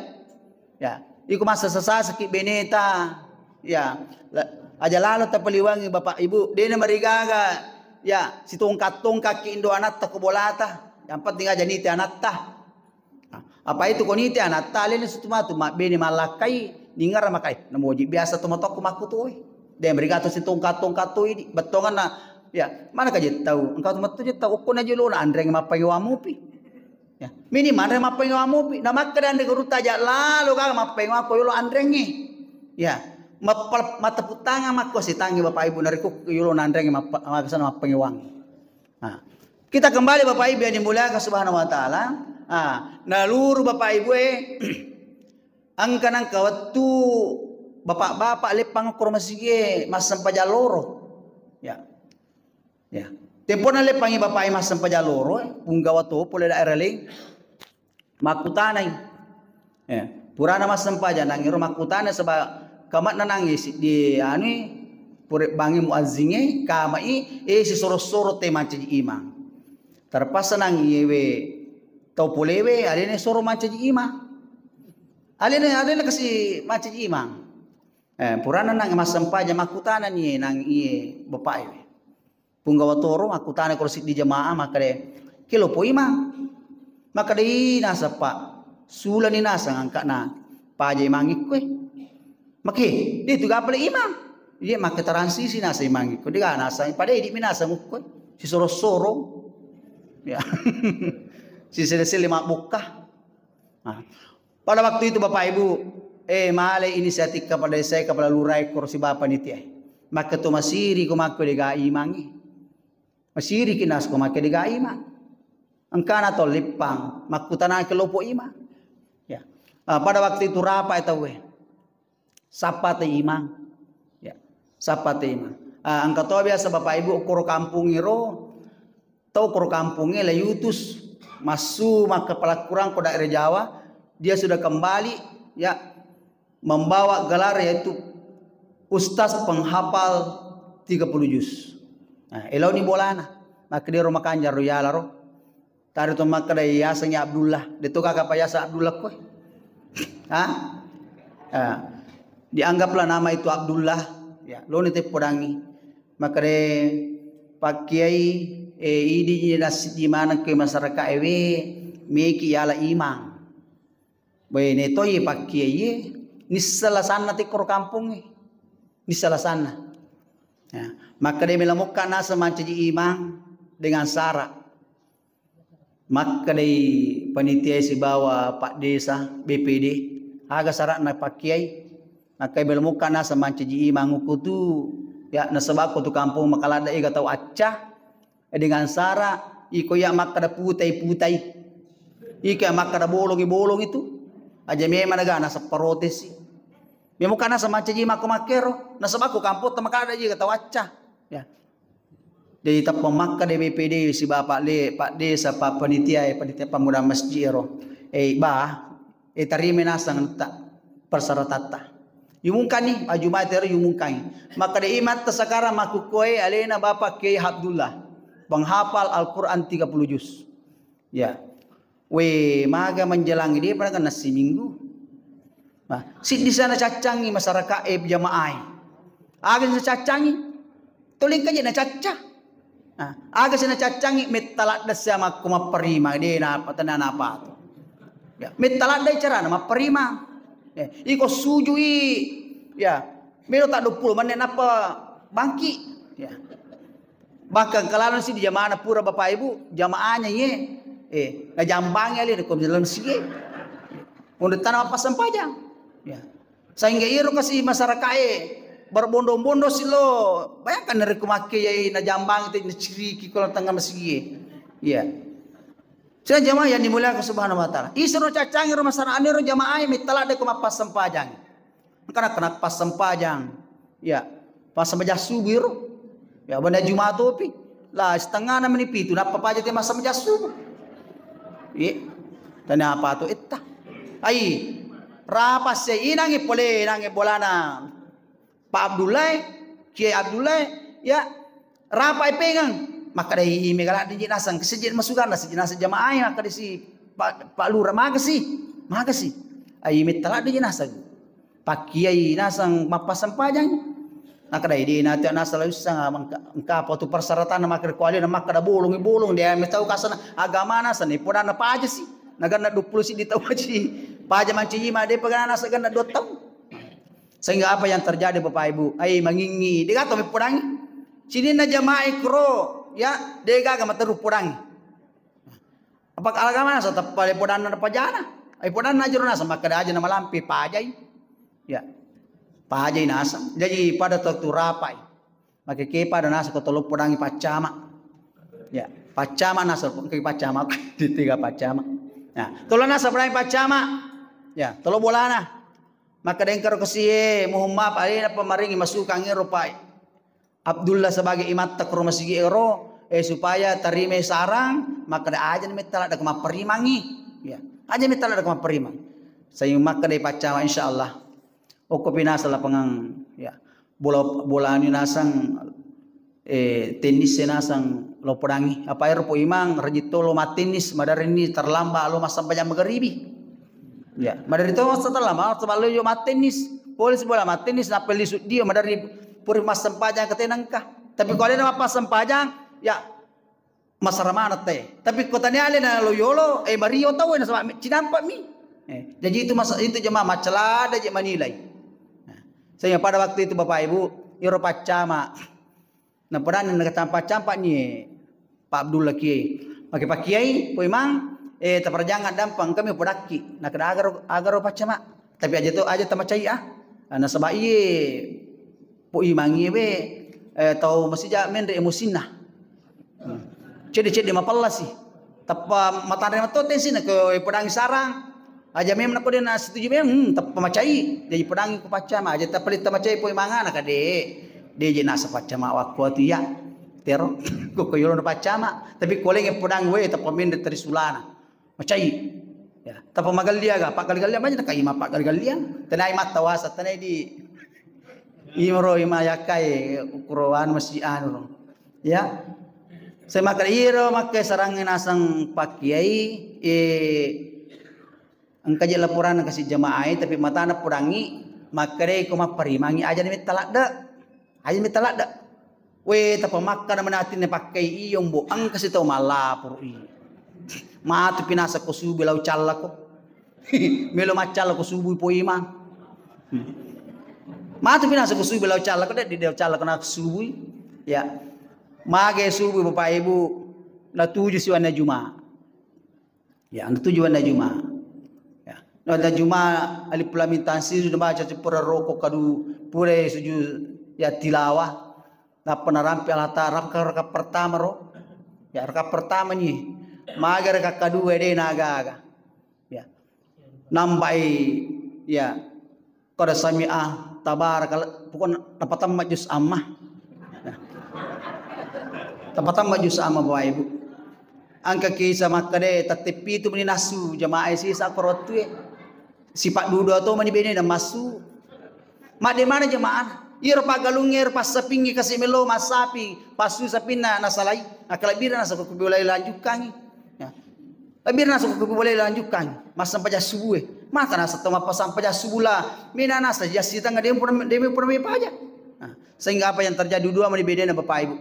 Ya. Iko massasa-sasa ki beneta. Ya. La-, aja lalo tapaliwangi Bapak Ibu. Dena marigaga. Ya, sitongka-tongka ki indo anatta ku bolata. Yang penting aja nite anatta. Apa itu ko nite anatta alena situ matu mabbene mallakkai, ningara makai, namoji biasa to matokku makkutoi. De merigato sitongka-tongka toi di bettonganna, ya, mana ka je tau, engka tu mettu je tau, okko na jolona anreng mappangewang mupi. Ya, mini manre mappangewang mupi, na makkeda anre gurutta aja lalo gaga mappangewang ko yolo anrengnge. Ya, mappal-, matepuk tangan makko sitangi Bapak Ibu narekko yolo nanrengnge mappa-, makasana mappangewang. Nah, kita kembali Bapak Ibu yang dimuliakan Subhanahu wa Ta'ala. Ah, naluru Bapak Ibu, eh, engka nangka wettu bapak-bapak leppang koro masigie massempajang loro. Ya. Ya. Tempona leppangi bapae massempajang loro, eh, punggawa to pole daerah laing. Makkutanai. Eh, purana massempajang nangiro makkutana saba kamakna nangi siddi anui pure bangi muazzinge kamai, eh, sisoro-soro te mancaji imang. Terpaksa nangi ewe tau polewe alena soro mancaji imang. Alena, alena kasi mancaji imang. Eh, purana nang massempajang makkutanani nang iye bapae. Punggawa toro makkutana koro siddi jamaah makkeda, "Ke lopo imang?" Makkeda, "Ih, naseng, Pak, sulani naseng angka'na paja imang ikkue." Make, "Dia tu gapale imang." Iya, make transisi naseng imang ikkue. Dia naseng, pada idi mi naseng ukkue. Sisoro-soro. Ya. Sisele-sele mabbukka. Nah, pada waktu itu Bapak Ibu, eh, male inisiatif kepala desa, kepala lurah, koro sibawa panitia. Makkeda to masiri ko makko dega imangi. Masiri ki nas ko makko dega imang. Engkana to lippang, makkutana ke lopo imang. Ya. Ah, pada waktu itu rapai tauwe. Sappa te imang. Ya. Sappa te imang. Ah, engka to biasa Bapak Ibu koro kampung iro, tau koro kampungnge la yutus massu makkapala kurang ko daerah Jawa, dia sudah kembali, ya, membawa gelar yaitu Ustaz penghafal tiga puluh juz. Nah, eloni bolana. Makkeda ro makanjang ro yala ro. Tadi to makkeda yaseng ya Abdullah. De to kaka pa yaseng Abdullah koe. Ha? Ah. Dianggaplah nama itu Abdullah. Ya, loni te podangi. Makkeda, "Pakkiai, eh, idi ji nassiddi maneng ke masyarakat ewe, meki yala imang." Weh, ne to ye pakkiai ye, nisseng lasanna te koro kampungnge. Nisseng lasanna. Ya, makkeda mela mokka naseng mancaji imang dengan syarat. Makkedai panitia sibawa Pak Desa, B P D, aga syaratna pakkiai? Makkedai melo mokka naseng mancaji imang uku tu, ya, nasaba ko tu kampung makaladda ega tau acca, eh, dengan syarat iko ya makkeda putai-putai. Iko ya makkeda bolongi-bolongi tu. Aja memang naga nasepparotesi. Memang kana semancaji makko makkero, nasaba ko kampung tau makaladda ega tau acca. Ya. Jadi tappa makkeda B P D sibawa Pak Le-, Pak Desa, Pak Panitia, eh, Panitia Pemuda Masjid ero. Eh, ba, eh, tarima naseng ta persyaratatta. Yumungkani, ajumate ero yumungkani. Makkeda imatta sekarang makkukkoe alena Bapak Kiai Abdullah, penghafal Al-Quran tiga puluh juz. Ya. We, maga menjelangi dia pada kena seminggu. Nah, siddi sana caccangi masyarakat, eh, jamaah. Aga sana caccangi? Toleng kaje na cacca. Nah, aga sana caccangi mettaladda sama ko mapparima de na apa tena na apa tu. Ya, mettaladda carana mapparima. Ya, iko sujui. Ya, melo tak dua puluh menit napa bangki. Ya. Bahkan kalaleng si di jamaah pura Bapak Ibu, jamaahnya ye, eh, najambangi ale ko dalam masigi. Untuk tanah apa sempajang. Ya. Sehingga iro kasi masyarakat e berbondong-bondong silo, bayangkan dari kumakke ye najambangi te naciriki ko tengah masigi. Iya. Sila jamaah yang dimuliakan Subhanahu wa Ta'ala. Isro cacang ro masyarakat ro jamaah e mitala de ko mappassempajang. Engkana kena passempajang. Ya, passempajang subuh ro. Ya, benda Jumat topi. Lah, setengah na meni pitu, nappa paja te massempajang subuh. Iya. Tanya apa tu etta? Ai, rapas se inangi pole nangi bolana. Pak Abdullah, Kiai Abdullah, ya, rapai pengeng. Makkadai mega ladde ji naseng, sejid masukanna, sejid naseng jamaah, makkadai si Pak, Pak Lurah, makasi, makasi. Ai, metta ladde ji naseng. Pakkiai naseng mappassempajang. Makkadai de na tiap naseng la ussang, engka, engka apa tu persyaratanna makkada kualina makkada bolong, bolong, de metau kasana agama naseng, podanna paja si. Naganna dua puluh siddi tau haji. Paja mancaji ma, de pegana naseng ganna dua tau. Sehingga apa yang terjadi Bapak Ibu? Ai mangingi, degato meppodangi. Sininna jamaah kro, ya, degaga materu podangi. Apa agama nasa teppa le podanna pajana? Ai podanna jero nasa makkada aja na malampe pajai. Ya. Pajai nasa. Jadi pada waktu rapai. Makkeke pada nasa ko tolo podangi paccama. Ya, paccama nasa ko paccama. Tiga paccama. Nah, tolo nasa podangi paccama. Ya, tolo bolana. Makkada engkaro kesie, mohon maaf, alena pamaringi masukang ero pai. Abdullah sebagai imatta koro masigi ero, Eh, supaya tarimai sarang, makkeda aja metta ladde ko mapperimangngi. Ya, aja metta ladde ko mapperimang. Sai makkeda paccama, insyaallah. Okko pinasa lapangan, ya. Bola, bola anu nasang, eh, tenis nasang lo podangi. Apa ero po imang rajin to lo mattenis, maderri ni terlambat lo massempajang magaribi. Ya, maderri to masa terlambat, sebab lo yo mattenis. Pole si bola mattenis, nappa lisu dio, maderri puri massempajang ketena engka. Tapi ko alena mappassempajang, ya, masara maneng te. Tapi ko tania alena lo yolo, eh, mario tau, nasaba cinampa mi. Eh, jadi itu masa, itu jemaah maccalada je manilai. Nah, sehingga pada waktu itu Bapak Ibu, iro paccama. Nah, padahal nakacampa-campa ni Pak Abdullah Kiai. Pakai pakiai, po imang, eh, taparajang addampeng kami podakki. Nakeda agaro, agaro paccama. Tapi aja to, aja tamacai ah. Ah, nasaba iye po imang iye we, eh, tau masija menre emosinna. Cedde-cedde mapellasi. Tappa matanre matto tensi na ko podangi sarang. Aja memang nako dena setuju memang, hmm, tappa macai. Jadi podangi ku paccama. Aja tappa litta macai po imangana kade. De je nasa paccama wakku atu ya. Tero. Ko ko yolo paccama. Tapi ko lenge podangi we tappa menre teri sulana. Macai. Ya, tappa magallia ga, paggallia-gallia banyak kai ma paggallia. Tenai mattawasa, tenai di imro ima yakkai kuro anu masih anu. Ya. Saya makkeda iro makkai sarangnge nasang pakiai, eh, engka je laporan kasi jamaah, tapi matana podangi, makkedai ko mapparimangi aja ni metta ladde. Aja metta ladde. We, tappa makkada mani atinna pakkai iyo, mbo, engka sitau mallaporo i. Matu pinasa ko subu lao callako. Melo maccalla ko subu po imang. Matu pinasa ko subu lao callako, de, de, de callako na subu. Ya. Mage subu Bapak Ibu, natuju siwanna Juma. Ya, anu tujuanna Juma. Ya. Anu Juma, alif lam mim tanzil, dibaca pura roko kadu, pura sujud ya tilawah. Nappa narampe Allah Ta'ala raka, raka pertama ro. Ya, raka pertama ni. Mage raka kedua de na aga-aga. Ya. Nambai ya Qad sami'a, tabarakal-, pokokna tapatamma juz amma. Nah. Tapatamma juz amma, Bapak Ibu. Engka kisah makkeda, tatteppi tu meni nasu jamaah sisa ko rottue. Sipa' dudu to meni bene dan masu. Madde mana jamaah? Iro paggalungnge, iro passapingnge kasi melo massapi, passu sapinna nasalai. Nakalebbirenna sako kubolai lanjukkangi. Ya. Lebih nasa ko boleh lanjutkan. Massempajang subuh e. Maka nasa to mappasampajang subuh lah. Mina nasa jasi tengah demo pernah, demo pernah paja. Nah, sehingga apa yang terjadi dua mani bedena Bapak Ibu.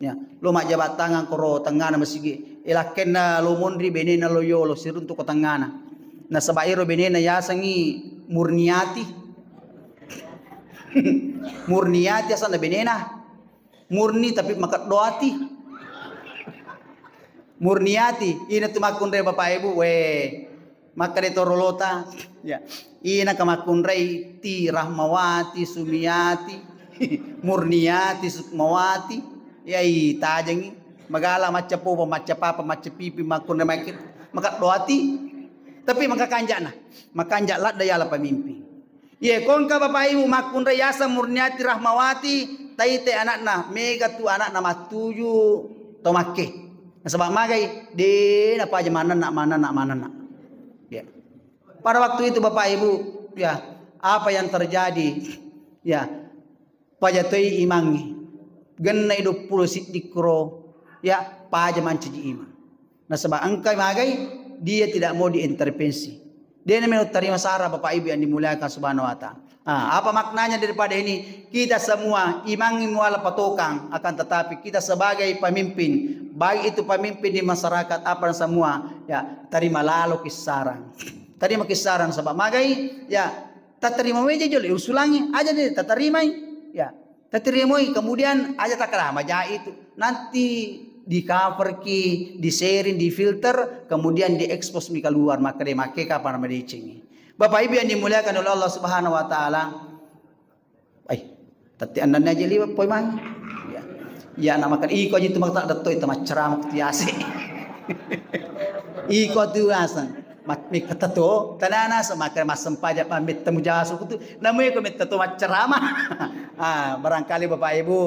Ya, lo majjabat tangan koro tengana masigi. Elakkenna lo monri benena lo yolo siruntu ko tengana. Nasaba iro benena yasengi Murniati. Murniati asanna benena. Murni tapi makeddo ati. Murni ati, ina tu makkunrai Bapak Ibu, we. Makkeda to rolota, ya. Ina ka makkunrai ti Rahmawati, Sumiati, Murniati, Sukmawati. Ya, i tajengi. Magala macca popo, macca papa, macca pipi, makkunrai makkit-, makeddo ati. Tapi maka kanjana, makanja ladda yala pemimpin. Iye, ko engka Bapak Ibu makkunrai yaseng Murniati Rahmawati, taite anakna, mega tu anakna mattuju to makke. Nasaba magai, de napaja manenna, manenna, manenna. Ya. Pada waktu itu Bapak Ibu, ya, apa yang terjadi? Ya, paja toi imangnge. Gennai dua puluh siddi kuro, ya, paja mancaji imang. Nasaba engka magai, dia tidak mau diintervensi. Dia namanya tarima sara, Bapak Ibu yang dimuliakan Subhanahu wa Ta'ala. Ah, apa maknanya daripada ini? Kita semua imang muala patokang, akan tetapi kita sebagai pemimpin, baik itu pemimpin di masyarakat apa semua, ya, terima lalo kissaran. Terima kissaran sebab magai, ya, tatarima meja jole usulangi aja deh, tatarimai. Ya, taterima, kemudian aja takkeda maja itu. Nanti di-cover ki, di-sharing, di-filter, kemudian diekspos mi keluar, makkeda makke kapang madecengi. Bapak Ibu yang dimuliakan oleh Allah Subhanahu wa Ta'ala. Ai, tatti annanne aja liwat poi mang. Ya. Ya, anak makan iko aja itu makan tak detto itu maceramak tiase. Iko tu asang. Mat-, mekka teto, tanana semaka massempajang pa metta mujasu kutu, namui ko metta to maccarama. Ah, barangkali Bapak Ibu,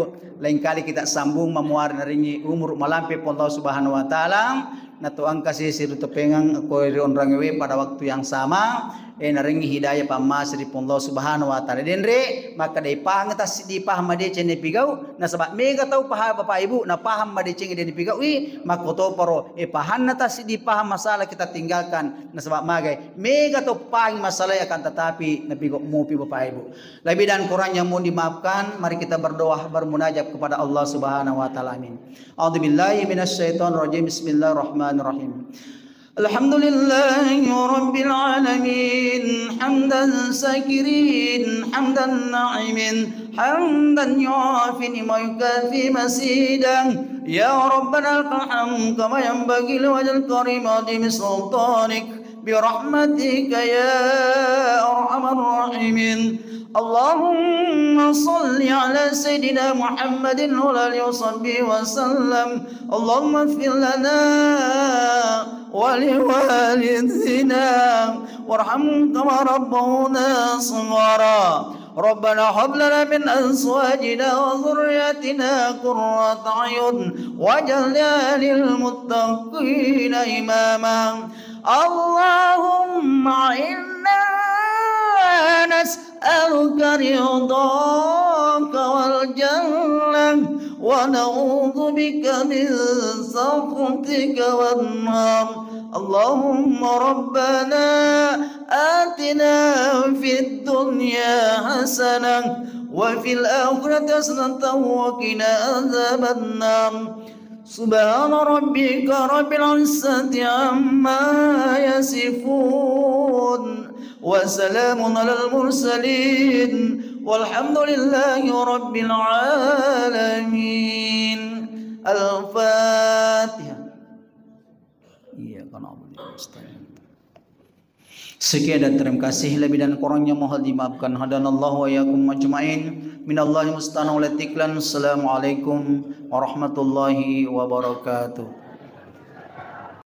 lain kali kita sambung mamuari naringi umur malampe Puang Allah Subhanahu wa Ta'ala, na to engka sisi ri tepengeng ko ri onrangewe pada waktu yang sama, eh, naringi hidayah pammase ri Puang Allah Subhanahu wa Ta'ala. Denre, maka dai pahang tassiddi paham madeceng napigau, nasaba mega tau paha Bapak Ibu, na paham madeceng de napigau i, makkotoparo, eh, pahanna tassiddi paham masalah kita tinggalkan, nasaba magai, mega tau pahang masalah akan tetapi napigau mupi Bapak Ibu. Lebih dan kurangnya mohon dimaafkan, mari kita berdoa bermunajat kepada Allah Subhanahu wa Ta'ala. Amin. A'udzubillahi minasyaitonirrajim. Bismillahirrahmanirrahim. Alhamdulillahi rabbil alamin. Hamdan syakirin, hamdan na'imin, hamdan yuafi ni'mahu yukafi masidah. Ya Rabbana lakal hamd kama yanbaghi liwajhikal karim wa azimi sultanik. برحمتك يا أرحم الراحمين. اللهم صل على سيدنا محمد وعلى آله وصحبه وسلم. اللهم اغفر لنا ولوالدينا وارحمهم كما ربونا صغارا. ربنا هب لنا من أزواجنا وذرياتنا قرة أعين واجعلنا للمتقين إماما. اللهم إنا نسألك رضاك والجنة ونعوذ بك من سخطك والنار. اللهم ربنا آتنا في الدنيا حسنة وفي الآخرة حسنة وقنا عذاب النار. سبحان ربك رب العزة عما يصفون وسلام على المرسلين والحمد لله رب العالمين. الفاتحة. Iyyaka na'budu wa iyyaka nasta'in. Sekian dan terima kasih. Lebih dan kurangnya mohon dimaafkan. Hadanallahu wa iyyakum ajmain. Minallahi musta'an wa alaihi tiklan. Assalamualaikum warahmatullahi wabarakatuh.